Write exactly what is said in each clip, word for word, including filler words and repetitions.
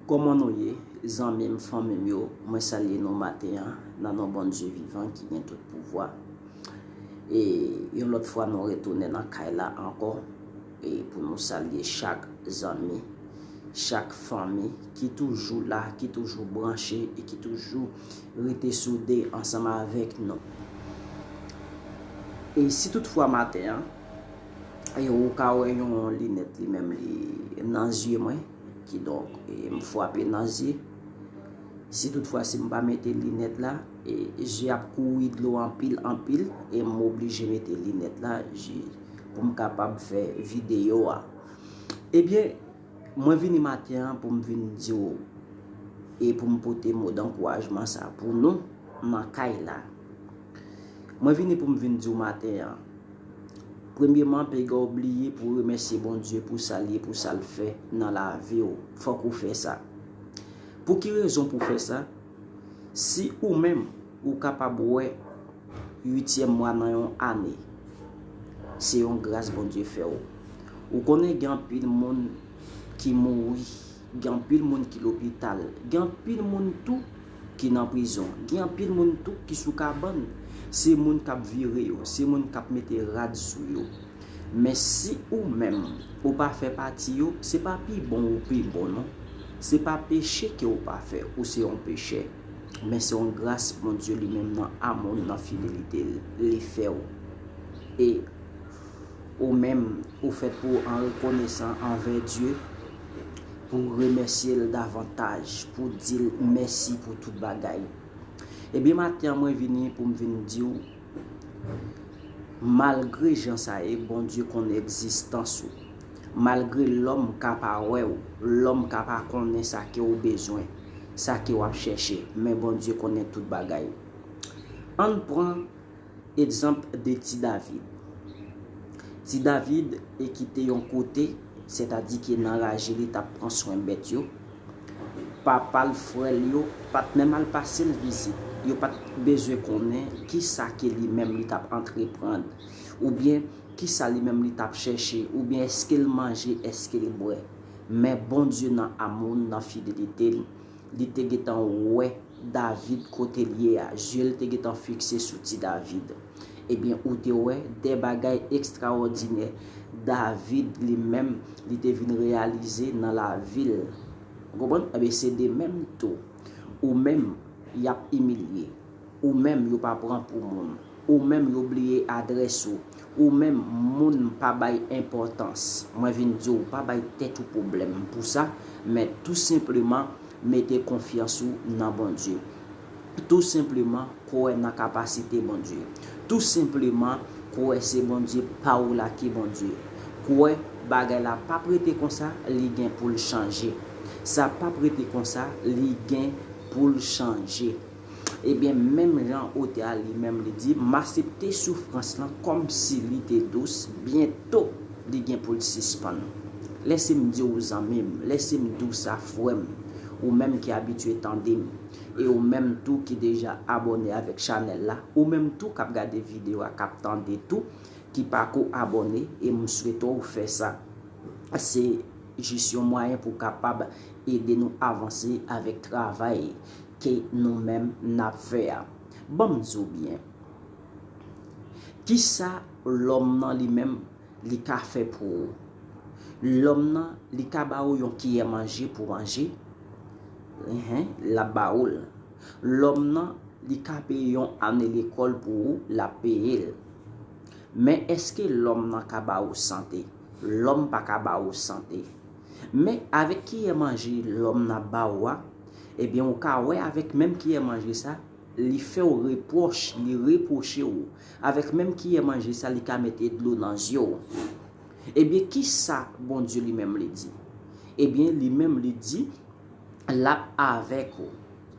Kòman nou ye, zanmi m, fanmi m yo? Mwen salye nou maten an nan non Bondye vivan ki gen tout pouvwa. E yon lòt fwa, nou retounen nan kay la ankò, e pou nou salye chak zanmi, chak fanmi ki toujou la, ki toujou branche e ki toujou rete soude ansanm avèk nou. E si toutfwa maten an, e ou ka wè yon linèt li menm li nan zye mwen, kidonk, e m frape nan zye. Si toutfwa si m pa mete linèt la, e zye ap kouri dlo anpil, anpil, e m oblije mete linèt la, zye, pou m kapab fè videyo a. Ebyen, mwen vini maten an pou m vin di w, e pou m pote mo dankourajman sa pou nou nan kay la. Mwen vini pou m vin di w maten an, premyeman, piga w bliye pou w remèsye Bondye pou sa l ye, pou sa l fè nan lavi w. Fòk ou fè sa. Pou ki rezon pou w fè sa? Si ou menm, ou kapab wè uityèm mwa nan yon ane, se yon gras Bondye fè w. Ou konnen gen anpil moun ki mouri, gen anpil moun ki lopital, gen anpil moun tou ki nan prizon, gen anpil moun tou ki sou kabann. Se moun k ap vire yo, se moun k ap mete rad sou yo. Men si ou menm, ou pa fè pati yo, se pa pi bon ou pi bon non. Se pa peche ke ou pa fè, ou se yon pechè. Men se yon gras Bondye li menm nan amou l, nan fidelite l, li fè w. E ou menm, ou fèt pou w an rekonesan anvè Dye, pou w remèsye l davantaj, pou w di l mèsi pou tout bagay. Ebyen, maten an, mwen vini pou m vin di w, malgre jan sa ye, Bondye konnen egzistans ou. Malgre lòm ka pa wè w, lòm ka pa konnen sa ke w bezwen, sa ke w ap chèche, men Bondye konnen tout bagay. Ann pran egzanp de ti David. Ti David e kite yon kote, sètadi ke nan raje li t ap pran swen bèt yo. Papa l, frè l yo, pa t menm al pase l vizit. Yo pa t bezwen konnen kisa ke li menm li t ap antreprann, oubyen kisa li menm li t ap chèche, oubyen èske l manje, èske l bwè. Men Bondye nan amou l, nan fidelite l, li te gentan wè David kote l ye a. Zye l te gentan fikse sou ti David. Ebyen, ou te wè de bagay ekstraòdinè David li menm, li te vin reyalize nan lavi l. Ou konprann? Ebyen, se de menm tou. Ou menm, y ap imilye. Ou menm, yo pa pran pou moun. Ou menm, yo bliye adrès ou. Ou menm, moun pa bay enpòtans. Mwen vin di w, pa bay tèt ou pwoblèm pou sa, men tou senpleman, mete konfyans ou nan Bondye. Tou senpleman, kwè nan kapasite Bondye. Tou senpleman, kwè se Bondye pa w la ki Bondye. Kwè bagay la p ap rete konsa, li gen pou l chanje. Sa p ap rete konsa, li gen pou l chanje. Ebyen, menm jan otè a li menm li di, m aksepte soufrans lan kòmsi li te dous, byento li gen pou l sispann. Lèse m di w, zanmi m, lèse m di w sa, frè m, ou menm ki abitye tande m, e ou menm tou ki deja abòne avèk chanèl la, ou menm tou k ap gade videyo a, k ap tande tou, ki pako abòne, e m swete w fè sa. Se jis yon mwayen pou w kapab ede nou avanse avèk travay ke nou menm n ap fè a. Ban m di w byen, kisa lòm nan li menm li ka fè pou ou? Lòm nan, li ka ba ou yon kiyè manje pou manje. Enhen, l ap ba ou l. Lòm nan, li ka peye yon ane lekòl pou ou, l ap peye l. Men èske lòm nan ka ba ou sante? Lòm pa ka ba ou sante. Men avèk kiyè manje lòm nan ba ou a, ebyen, ou ka wè avèk menm kiyè manje sa, li fè w repwòch, li repwoche w. Avèk menm kiyè manje sa, li ka mete dlo nan zye w. Ebyen, kisa Bondye li menm li di? Ebyen, li menm li di, l ap avèk ou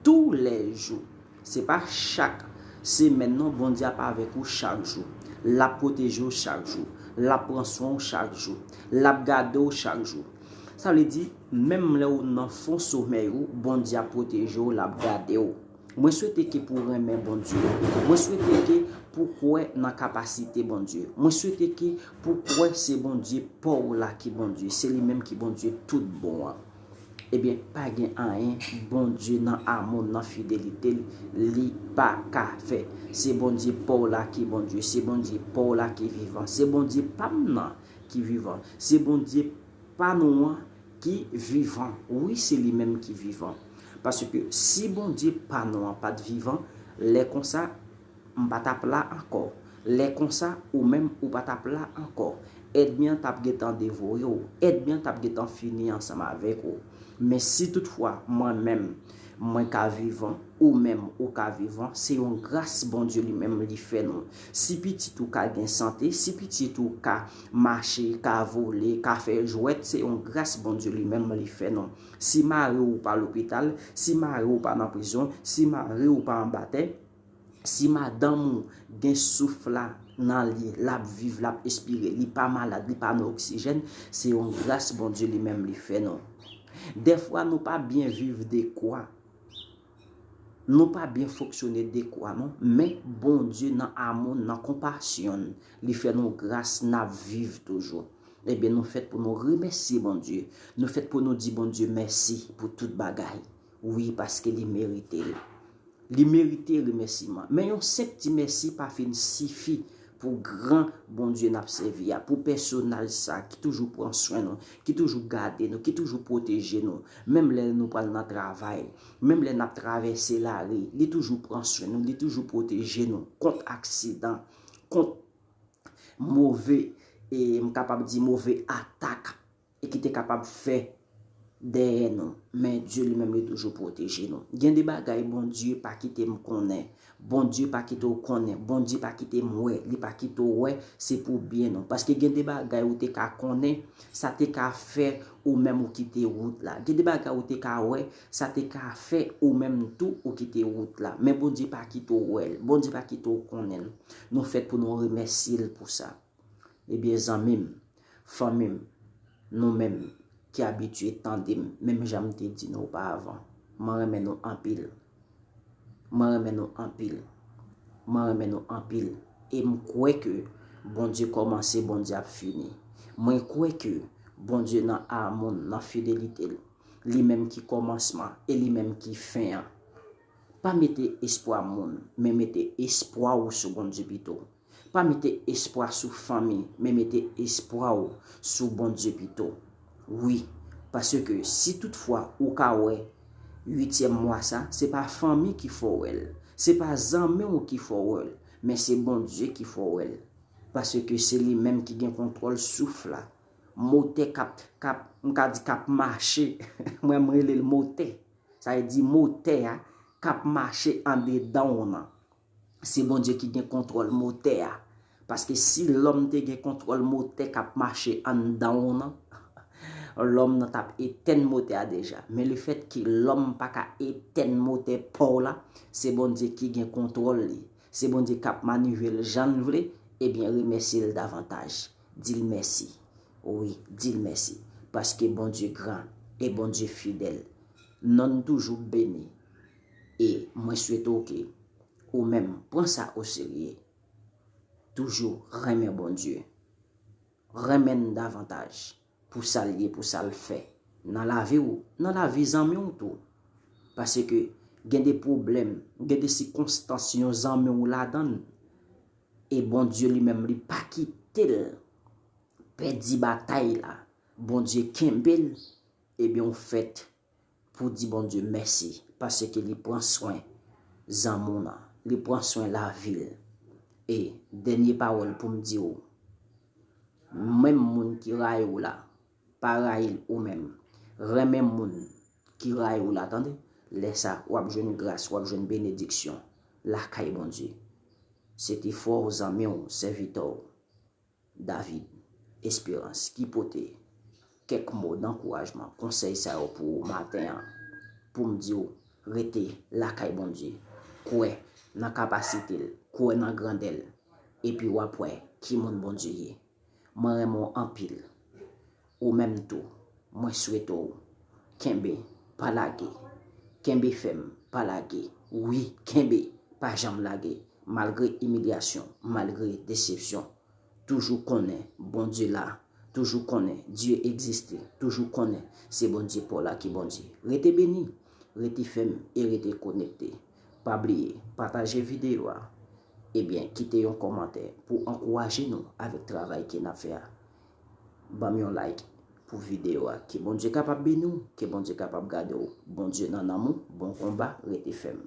toulèjou. Se pa chak semèn non, Bondye ap avèk ou chak jou. L ap pwoteje w chak jou. L ap pran swen w chak jou. L ap gade w chak jou. Sa vle di, menm lè w nan fon somèy ou, Bondye ap pwoteje w, l ap gade w. Mwen swete ke pou w renmen Bondye. Mwen swete ke pou w kwè nan kapasite Bondye. Mwen swete ke pou w kwè se Bondye pa w la ki Bondye. Se li menm ki Bondye tout bon an. Ebyen, pa gen anyen Bondye nan amou l, nan fidelite l, li pa ka fè. Se Bondye pa w la ki Bondye, se Bondye pa w la ki vivan, se Bondye pa m nan ki vivan, se Bondye pa nou an ki vivan. Wi, se li menm ki vivan. Paske si Bondye pa nou an pa t vivan, lè konsa, m pa t ap la ankò. Lè konsa, ou menm, ou pa t ap la ankò. Ènmi an t ap gentan devore w. Ènmi an t ap gentan fini ansanm avèk ou. Men si toutfwa, mwen menm, mwen ka vivan, ou menm, ou ka vivan, se yon gras Bondye li menm li fè nou. Si pitit ou ka gen sante, si pitit ou ka mache, ka vole, ka fè jwèt, se yon gras Bondye li menm li fè nou. Si mari w pa lopital, si mari w pa nan prizon, si mari w pa anba tè, si madanm ou gen souf la nan li, l ap viv, l ap espire, li pa malad, li pa nan oksijèn, se yon gras Bondye li menm li fè nou. Dèfwa nou pa byen viv dekwa, nou pa byen fonksyone dekwa non, men Bondye nan amou, nan konpasyon l, li fè nou gras, n ap viv toujou. Ebyen, nou fèt pou nou remèsye Bondye. Nou fèt pou nou di Bondye mèsi pou tout bagay. Wi, paske li merite l. Li merite remèsiman. Men yon senp ti mèsi pa fin sifi pou gran Bondye n ap sèvi a, pou pèsonaj sa ki toujou pran swen nou, ki toujou gade nou, ki toujou pwoteje nou, menm lè nou pral nan travay, menm lè n ap travèse lari, li toujou pran swen nou, li toujou pwoteje nou kont aksidan, kont move, e m kapab di move atak e ki te kapab fè dèyè nou, men Dye li menm li toujou pwoteje nou. Gen de bagay Bondye pa kite m konnen, Bondye pa kite w konnen, Bondye pa kite m wè, li pa kite w wè, se pou byen nou. Paske gen de bagay ou te ka konnen, sa te ka fè ou menm ou kite wout la. Gen de bagay ou te ka wè, sa te ka fè ou menm tou ou kite wout la. Men Bondye pa kite w wè l, Bondye pa kite w konnen l. Nou fèt pou nou remèsye l pou sa. Ebyen, zanmi m, fanmi m, nou menm ki abitye tande m, menm jan m te di nou oparavan, mwen renmen nou anpil. Mwen renmen nou anpil. Mwen renmen nou anpil. E m kwè ke Bondye kòmanse, Bondye ap fini. Mwen kwè ke Bondye nan amou l, nan fidelite l, li menm ki kòmansman e li menm ki fen an. Pa mete espwa moun, men mete espwa w sou Bondye pito. Pa mete espwa sou fanmi, men mete espwa w sou Bondye pito. Wi, paske si toutfwa ou ka wè uityèm mwa sa, se pa fanmi ki fè w wè l, se pa zanmi w ki fè w wè l, men se Bondye ki fè w wè l. Paske se li menm ki gen kontwòl souf la. Motè k ap, k ap, m ka di k ap mache. Mwen, m rele l motè. Sa vle di motè a k ap mache andedan w nan. Se Bondye ki gen kontwòl motè a. Paske si lòm te gen kontwòl motè k ap mache anndan w nan, lòm nan t ap etèn motè a deja. Men lefètke lòm pa ka etèn motè pa w la, se Bondye ki gen kontwòl li. Se Bondye k ap manivle l jan l vle, ebyen remèsye l davantaj. Di l mèsi. Wi, di l mèsi. Paske Bondye gran e Bondye fidèl. Non n toujou beni. E mwen swete w ke ou menm pran sa oserye. Toujou renmen Bondye. Renmen l davantaj pou sa l ye, pou sa l fè nan lavi w, nan lavi zanmi w tou. Paske gen de pwoblèm, gen de sikonstans yon zanmi w ladan l. E Bondye li menm li pa kite l pèdi batay la. Bondye kenbe l, ebyen w fèt pou di Bondye mèsi, paske li pran swen zanmi w nan, li pran swen lavi l. E dènye pawòl pou m di w, menm moun ki rayi w la, pa rayi l ou menm. Renmen moun ki rayi w la, tande. Lè sa, w ap jwenn gras, w ap jwenn benediksyon lakay Bondye. Se te frè w, zanmi w, sèvitè w, David Espérance ki pote kèk mo dankourajman, konsèy sa yo pou ou maten an, pou m di w, rete lakay Bondye, kwè nan kapasite l, kwè nan grandè l, epi w ap wè ki moun Bondye ye. Mwen renmen w anpil. Ou menm tou, mwen swete w kenbe, pa lage. Kenbe fèm, pa lage. Wi, kenbe, pa janm lage. Malgre imilyasyon, malgre desepsyon, toujou konnen Bondye la Toujou konnen Dye egziste. Toujou konnen se Bondye pa w la ki Bondye. Rete beni, rete fèm e rete konekte. Pa bliye, pataje videyo a. Ebyen, kite yon kòmantè pou ankouraje nou avèk travay ke n ap fè a. Ban m yon like pou videyo a. Ke Bondye kapab beni w, ke Bondye kapab gade w. Bondye nan nanm ou, bon konba, rete fèm.